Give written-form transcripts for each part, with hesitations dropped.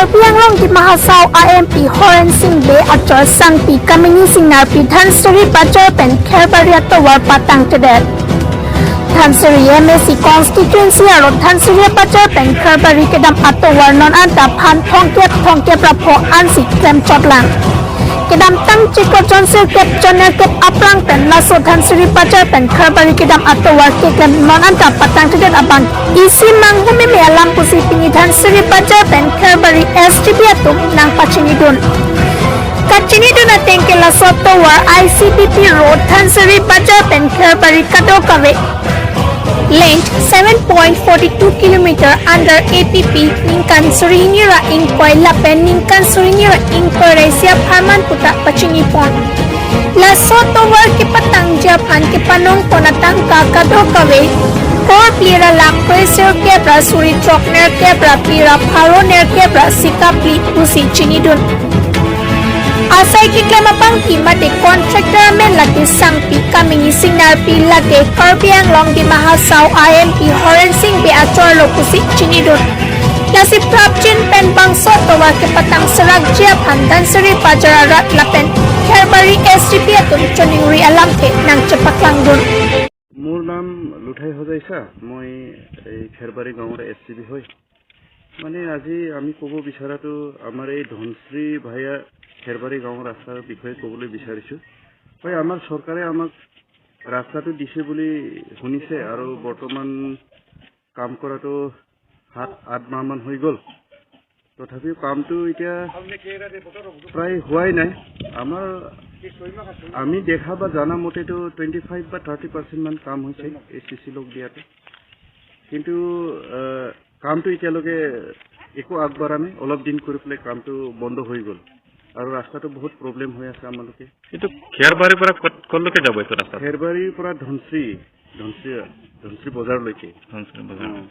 Karbi Anglong Dima Hasao IMP Horen Singh Be Achor Sangpi Kamini Singh Pi Dhansiri Bajar Pen Kherbari Atowar Patang Tedet Dhansiri MAC constituency aro Dhansiri Bajar Pen Kherbari Kedam Atowar non anta Phan Thongkep Thongkep Rapho Ansi Klem Chotlang Kedam Tang Chiko Jonsir Kep Joner Kep Aprang Pen Laso Dhansiri Bajar Pen Kherbari Kedam Atowar Keklem non anta Patang Tedet Abang Isi Manghumi Me Alam Pusi Pini Dhansiri Bajar Pen Kherbari STP Atum Nang Pachini Dun Kachini Dun Atengke Laso Towar ICBP Road Dhansiri Bajar Pen Kherbari Kadokawe length 7.42 km under APP Ningkan Surinira Ingkoi Lapen Ningkan Surinira Ingkoi Raisia Pharman Puta Pachini Pon La Soto War ke patang Japan ke panong ponatang ka kadokawe Kor plira lak pressure kebra suri trokner kebra plira pharoner kebra sikapli pusi chinidun Asai ki klamapang ki mate contractor men lake sangpi kamini singnar pi lake Karbi Anglong Dima Hasao IMP Horen Singh be achor lokusi chinidun Lasi prapchin pen bang sotowa ke patang serak jia phandan seri pajara rat lapen Kherbari STP atum choningri alam the nang chapaklang dun. মোৰ নাম লুঠাই সজাইছা। মই এই খেৰবাৰী গাঁৱৰ S C B হয়। মানে আজি আমি ক'ব বিচৰাটো আমাৰ এই ধনশ্ৰী ভায়া খেৰবাৰী গাঁৱৰ ৰাস্তাৰ বিষয়ে ক'বলৈ বিচাৰিছোঁ। হয়, আমাৰ চৰকাৰে আমাক ৰাস্তাটো দিছে বুলি শুনিছে আৰু বৰ্তমান কাম কৰাটো 7-8 মাহমান হৈ গ'ল। তথাপিও কামটো এতিয়া প্ৰায় হোৱাই নাই। আমি দেখা বা জনা মতেতো 25 বা 30% মান কাম হৈছে এই চি চি লক দিয়াটো। কিন্তু কামটো এতিয়ালৈকে একো আগবঢ়া নাই। অলপ দিন কৰি পেলাই কামটো বন্ধ হৈ গ'ল আৰু ৰাস্তাটো বহুত প্ৰব্লেম হৈ আছে আমালোকে। এইটো খেৰবাৰীৰ পৰা ক'ত ক'লৈকে যাব এইটো ৰাস্তাত? খেৰবাৰীৰ পৰা ধনশ্ৰী ধনশ্ৰী ধনশ্ৰী বজাৰলৈকে। ধনশ্ৰী বজাৰ। অ।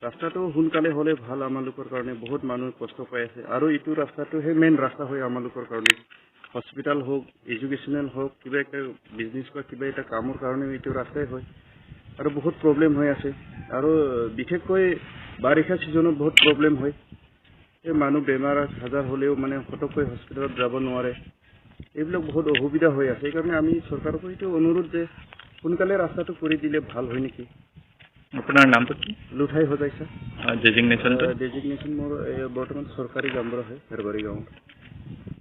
ৰাস্তাটো সোনকালে হ'লে ভাল আমালোকৰ কাৰণে। বহুত মানুহ কষ্ট পাই আছে আৰু এইটো ৰাস্তাটোহে মেইন ৰাস্তা হয় আমালোকৰ কাৰণে। হস্পিটেল হওক, এডুকেশ্যনেল হওক, কিবা এটা বিজনেছ বা কিবা এটা কামৰ কাৰণেও এইটো ৰাস্তাই হয় আৰু বহুত প্ৰব্লেম হৈ আছে। আৰু বিশেষকৈ বাৰিষা ছিজনত বহুত প্ৰব্লেম হয়। এই মানুহ বেমাৰ আজাৰ হ'লেও মানে ফটককৈ হস্পিটেলত যাব নোৱাৰে। এইবিলাক বহুত অসুবিধা হৈ আছে। সেইকাৰণে আমি চৰকাৰকো এইটো অনুৰোধ যে সোনকালে ৰাস্তাটো কৰি দিলে ভাল হয় নেকি। আপোনাৰ নামটো কি? লুঠাই সজাইছা। ডেজিগনেশ্যনটো? ডেজিগনেশ্যন মোৰ এই বৰ্তমান চৰকাৰী গাঁওবুঢ়া হয় খেৰবাৰী গাঁৱৰ।